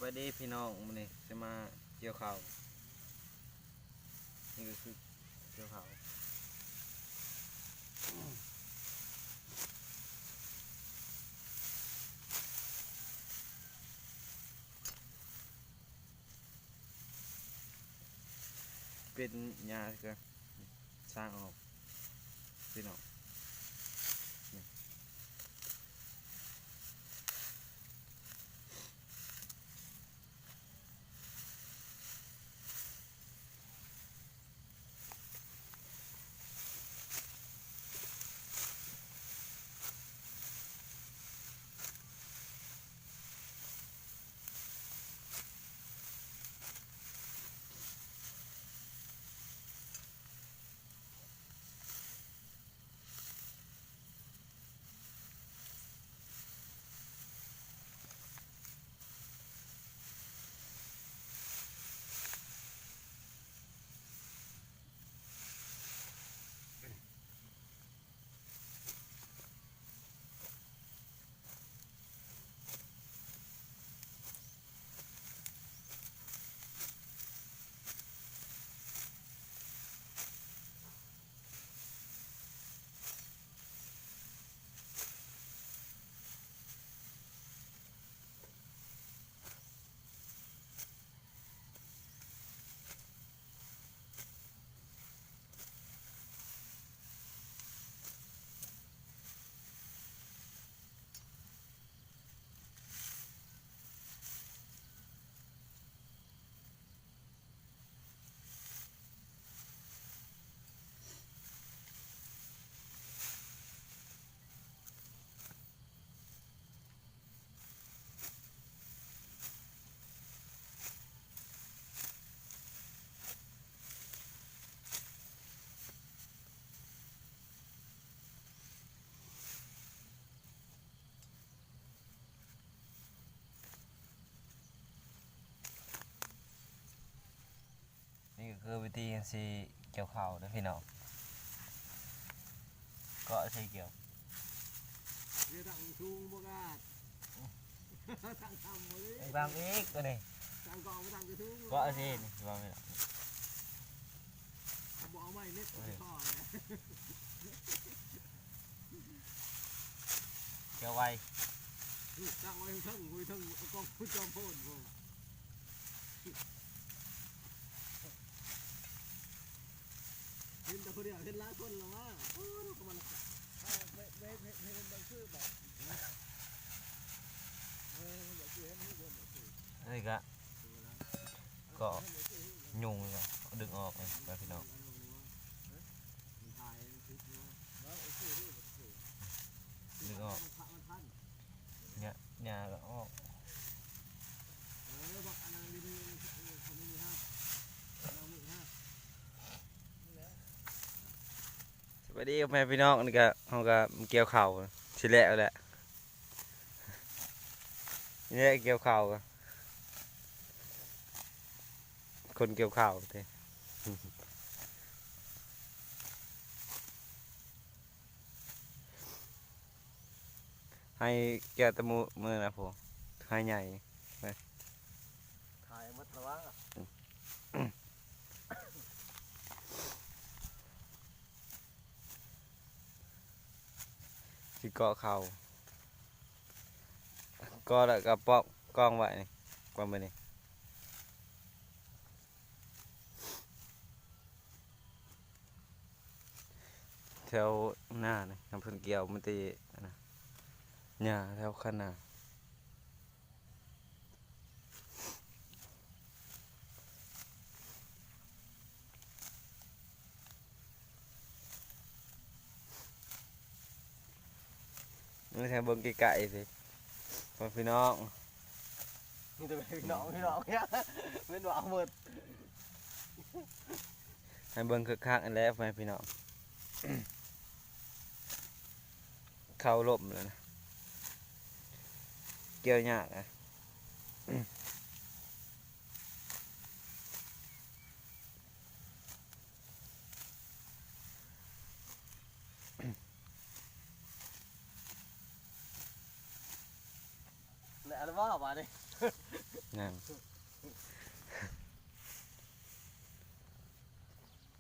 ສະບາຍດີພີ່ນ້ອງ ມື້ນີ້ຊິມາກ່ຽວເຂົ້າ ນີ້ກໍຄືກ່ຽວເຂົ້າ ເປັນຫຍ້າກໍສ້າງອອກ ພີ່ນ້ອງ. ນີ້ກໍຄືວິທີຊິກ່ຽວເຂົ້າເດີພີ່ນ້ອງ ເກາະຊິກ່ຽວ ເຮັດທາງສູງບໍ່ກາດ ທາງຕ່ຳບໍ່ເລີຍ ທາງຕ່ຳອີກຕົວນີ້ ທາງເກາະບໍ່ທາງກະສູງ ເກາະຊິນີ້ວ່າແມ່ນ ບໍ່ເອົາໄມ້ເລັບ ເອີ ຊິຂໍແດ່. ກ່ຽວໄວ ນີ້ຕັ້ງໄວ້ເທິງໆ ພຸ້ນເທິງ ເອົາກ້ອງ ພຸ້ນຈອມໂພນພຸ້ນ ເຫັນແຕ່ຜູ້ດຽວ ເຫັນຫຼາຍຄົນລະວ່າ ໂອ້ ເຂົາມາລະ ເອີ ເຫັນ ເຫັນ ເຫັນ ເຫັນບາງຊື່ບໍ່ ເອີ ເຫັນບາງຊື່ ເຫັນຢູ່ບໍ່ບາງຊື່ ອັນນີ້ກະ ກໍຍຸງນີ້ກະດຶງອອກນີ້ ພີ່ນ້ອງ ດຶງອອກ ຫຍ້າ ຫຍ້າກໍອອກ. ສະບາຍດີພໍ່ແມ່ພີ່ນ້ອງ ອັນນີ້ກະ ເຮົາກະກ່ຽວເຂົ້າ ຊິແລ້ວແຫຼະ ນີ້ແຫຼະກ່ຽວເຂົ້າ ຄົນກ່ຽວເຂົ້າເດ້ ໄຮ່ແກ່ວຕະມຸມື້ນະ ໂພ ໄຮ່ໃຫຍ່ ໄປ ຂາຍໝົດລະວະ ຊິເກາະເຂົ້າ ເກາະແລ້ວກໍປອກກອງໄວ້ນີ້ ກອງໄວ້ນີ້ ແຖວໜ້ານີ້ ຄັນເພິ່ນກ່ຽວມັນຊິ ອັນນະ ຫຍ້າແຖວຄັນນາ. ນີ້ໃຫ້ເບິ່ງໃກ້ໆ ຊິ ພໍ່ແມ່ພີ່ນ້ອງ ມີແຕ່ພີ່ນ້ອງ ພີ່ນ້ອງ ແມ່ນວ່າເອົາໝົດ ໃຫ້ເບິ່ງຄັກໆ ຫັ້ນແຫຼະ ພໍ່ແມ່ພີ່ນ້ອງ. ເຂົ້າລົມແລ້ວນະ ກ່ຽວຍາກນະ. ແລ້ວ ວ່າບາດນີ້ ນັ້ນ